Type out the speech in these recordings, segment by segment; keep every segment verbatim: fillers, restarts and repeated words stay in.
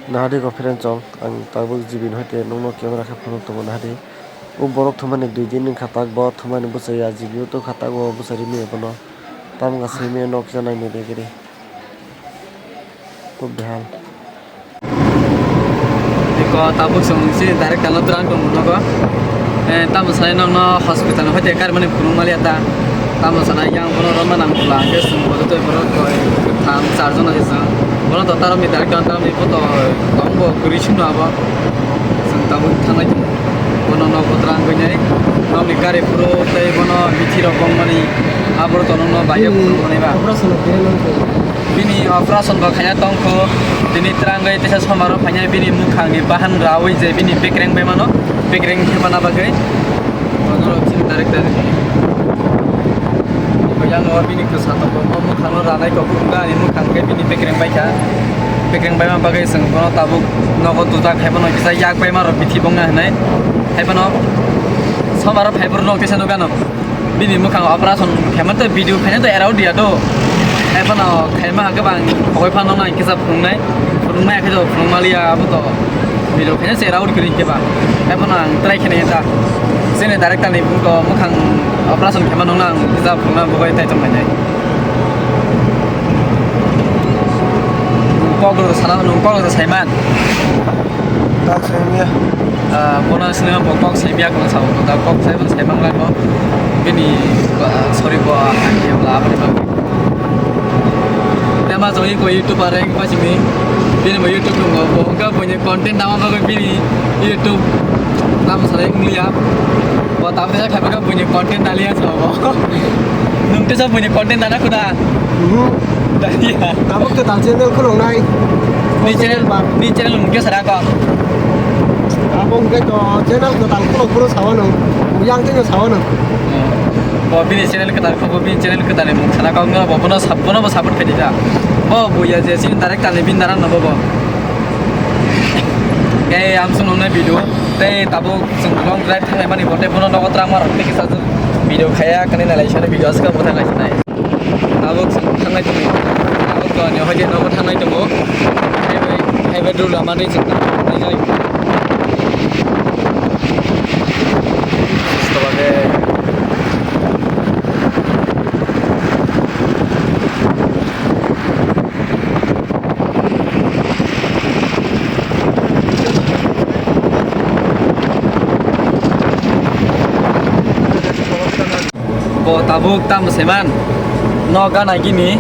Nahadi ko friend chong, ang tabuk G B ni hoite nokno camera khe phunuk tongo nahadi. O borok thumani dui din wngkha tak, bo thumani bwsai ya G B o tongkha tak, o bwsai rimwi bono. Tamo khe simi nok janai ni begiri. Khub behal. Iko tabuk chwng si director no twrang tong nogo. Eh, tamo sanai nokno hospital ni hoite karimani phunuk maliya ta. Tamo sanai yang bono roma nang bwla hwnkhe chwng bodo tei borok koi kwtham char jona se chwng. Bono to taromni director taromni photo tong bo kwrwi sino abo. Chwng tabuk thanglai tongo. Bono nok bo twrang gwnai. Nokni gari phuru tei bono bithi rok bongmani aboro to nokno bahai phunuk mani ba. Operation khe nang tong. Bini operation bo khaina tongkho, tini twrangwi teisa somaro phainai bini mukhangni bahan rawi je bini bekreng bai mano, bekreng thepana bagwi. Bono chini director ni. Yang o bini kwsa tongo, bo mukhangno ranai kok wngkha, ani mukhang khe bini bekreng baikha. Bekreng baima bagwi chwng bono tabuk nogo tuta khai bono kisa yak baima rok bithi bongna hinai. Hai bono somaro phai phuru nok teisa nukano. Bini mwkhang operation khaimani to video khaina to erao dia do. Hai phano khaima hwnkhe bang khogoi phano nang kisa phunuknai. Phunukmaya khe to phunukmaliya abo to video khaina se erao kwrwi khe ba. Hai phano ang try khainai ta. Chini director ni bumung to mwkhang operation khaima nung nang kisa phunukna bwbai tai tong nai. Kok rok sana nung kok rok saiman. Tak saiman ya. Ah, bono sini bo kok saimya kono sao, da kok sai bo saimang lai bo. Bini, ah, sorry bo, ah, ani yang la aboni bagwi. Tema joi ko YouTube are ko simi. Bini mo YouTube mo bo ka bo ni content nama bagwi bini YouTube nama sare ngliya. Bo tam de khai ba ka bo ni content na liya sao bo. Nung te sa bo ni content na na kuda. Mhm. Daliya. Tabuk to tal channel khulong nai. Ni channel, ni channel mungke sara ko. Abo hwnkhe to channel kwtal khulok phuru sawa nung, yang tino sawa nung. Bo bini channel kwtal kho, bo bini channel kwtal ni mung sana kok no, bo bono sab-, bono bo support khe di da. Bo buya je chini director ni bin daran no bo bo. Khe amsung nung nai video, tei tabuk chwng long drive thanglai mani bo tei bono nogo twrang ma rok tei kisa video khaya kani nalai sani video aswk bo thanglai sinai. Tabuk chwng thangnai tongo. Tabuk to ani hoide nogo thangnai tongo. Highway, highway rule lama dei chwng thangnai jai. Susto bade. Bo tabuk tamo saiman, no gana gini,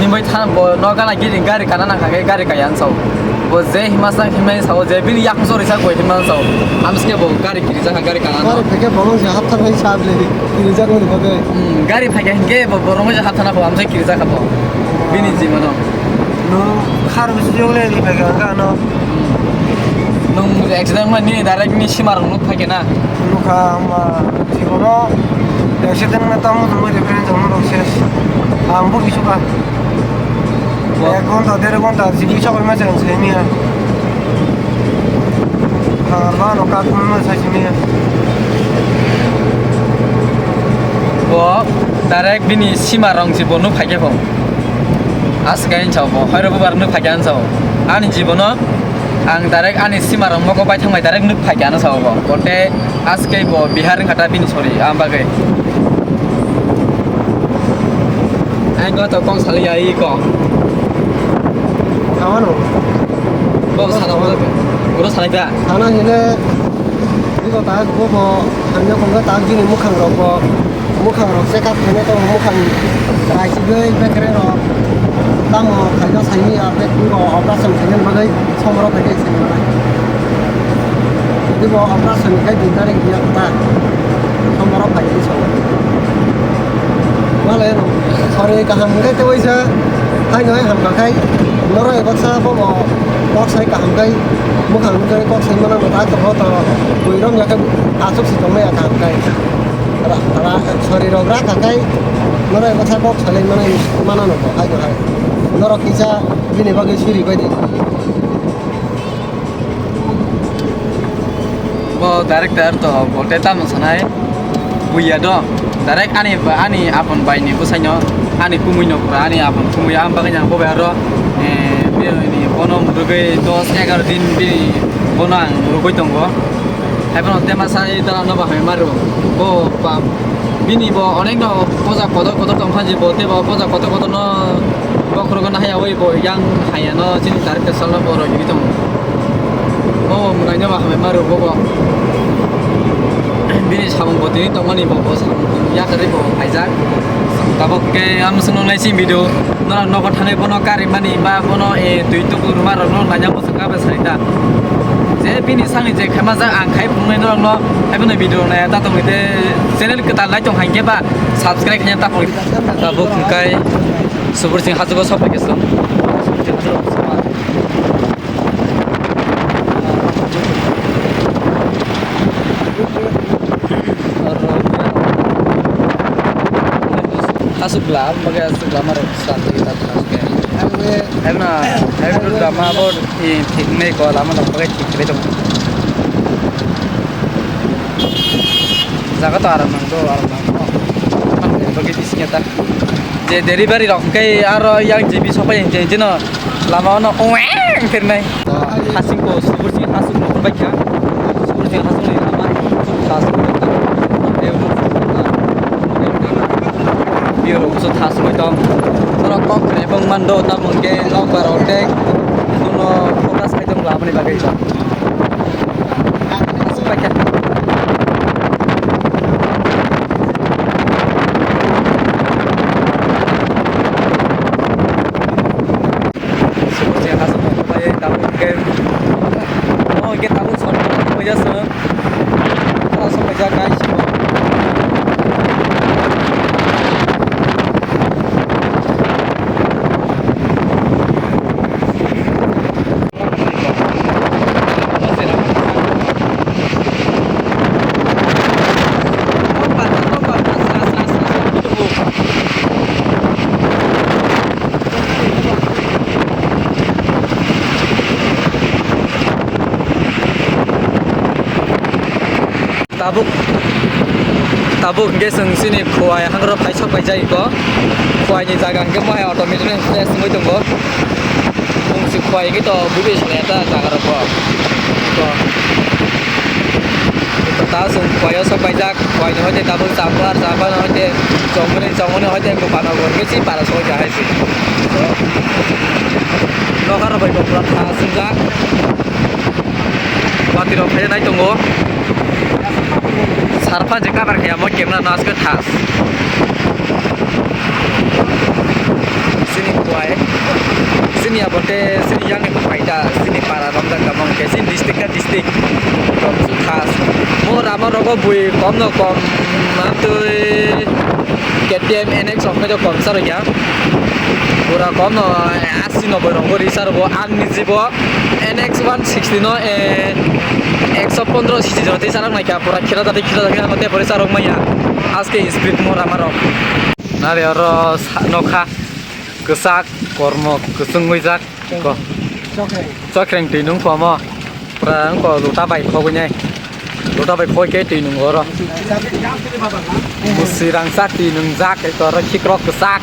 himbai tha-, bo no gana gini gari kana nangkha khe gari kaya ansao. Bo je himasa himnai sao, je bini yakung sori sa goi himma ansao. Amske bo gari kirijak kha gari kana no. Gari phai khe bolong se hapthar hai sa bile kirijak mani bagwi. Hmm, gari phai khe hingke bo bolong se hapthar na kho amse kirijak kha bo. Bini jimano. Nung khar bisi jok le ni phai khe hangka ano. Nung accident mani direct ni sima rong nuk phai khe na. Nukha ma jibono accident na tamo tamo reference ang nuk ses. Ang bo kisu ka. Wa- Ek ghonta, der ghonta, jibi chok ma chang se niya. Ar ba no kat ma sa se niya. Bo direct bini sima rong si bo nuk phai khe bo. Aswk khe ang sao bo, hoiro bubar nuk phai khe ang sao. Ani jibono ang direct ani sima rok moko bai thangbai direct nuk phai khe ano sao bo. Bote aswk khe bo Bihar wngkha ta bini sori, ang bagwi. Ang kok to kok sali ya iko. Awano. Bo sana bo. Uro sana ta. Sana hile. Iko ta bo bo. Hamya kongga ta bini mukhang rok bo. Mukhang rok check up khaina tongo, mukhang raisigwi bekre rok tamo khaina saimanya, tei phungo operation khaina bagwi somoro phai khe saimannai. Jodi bo operation khai din tarik ya ta somoro phai khe song. Malai no sori kaham hwnkhe tei waisa haino hai hamkha khai norok ebo sa bobo kok sai kaham khai mukhang nukjagwi kok sai mano ta tongo to bui rom ya khe aswk si tongmaya kaham khai. Ra, ra, sori rok ra kakai, norok bwsa kok salai manai, mano no bo, hai no hai. Norok kisa bini bagwi suri bai di. Bo director to bote tamo sanai, buya do. Direct ani, ani apon bai ni bwsai no, ani kumui no pura, ani apon kumui am bagwi nang bo bai aro, eh, bini Bono mwrwgwi dos egar din bini bono ang rwgwi tongo. Haiphano tema sai dala no bahai maru. Bo ba bini bo onek no poja kotor kotor tong phanji bo tei bo poja kotor kotor no bokhorogo no haya oi bo yang haya no chini director sal no bo rwgwi tongo. Bo mwnaino ba hamai maru bo bo. Bini samung bo tini tongmani bo bo samung yakari bo haijak. Tabok ke ang swngno naising video. Norok nogo thangwi bono karimani ba bono, eh, twi tubu rwma rokno naina muchung kha bai sai da. Je bini sangni je khema jak ang khai phungnai norokno, hai bono video nai ta tongwi de channel kwtal nai tong hai khe ba subscribe khaina ta phungnai. Tabuk hwnkhe Subur Singh hajugo sopai khe chwng. Asuk lam, bagai asuk lam arok sante kita terus ke. Hemna, hemna drama bo thik nei ko lama dong bagai thik khlai dong. Jaga to aram nang do, aram nang do. Bagai bising ta. Je delivery rok hwnkhe aro yang G B sopai hwnkhe jeno lama ono ueng phirnai. Hasing ko Subur Singh hasing rok bai kha. Subur Singh hasing ni lama suk thas. Biyo rok suk thas bai tong. Norok kok kre bong mando ta mungke nok baro tek. Kuno focus khai tong lama ni bagwi. Tabuk, tabuk hingke chwng chini Khowai hangrok phai sok pai jai kho. Khowai ni jaga hingke mohai automatic no place wngwi tongo. Bung si Khowai hingke to bwbwi swnai ta jaga rok bo. To, to ta chwng Khowai o sok pai jak. Khowai ni hoite tabuk Chambar, Chambar ni hoite Chongmoni, Chongmoni hoite Gopalnagar hingke si para sok ja hai si. To, nokha rok bai bo pura tha swngjak. Bati rok phai nai tongo. Sarphan je cover khe amo camera no aske thas. Sini Khowai. Sini abote sini yang ni Khowai ta sini para romjak kamong ke sini district ta district. Rom su thas. Mo rama rogo bui kom no kom. Matui K T M N X rok phai do kom saro ya. Pura kom no asi noboi rok bo ri saro bo ang ni jibo. N X one sixty no, eh, ekso pondro sixty jora tei charok naikha, pura khira jate khira jate khira jate pore charok maya. Aske speed mo rama rok. Nari oro sa-, nokha kwchak kormo kwchwng wijak ko. Chokreng twi nung komo. Pura wngko luta bai khogwi nai. Luta bai khoi khe twi nung oro. Bwswi rangchak twi nung jak eko oro khikrok kwchak.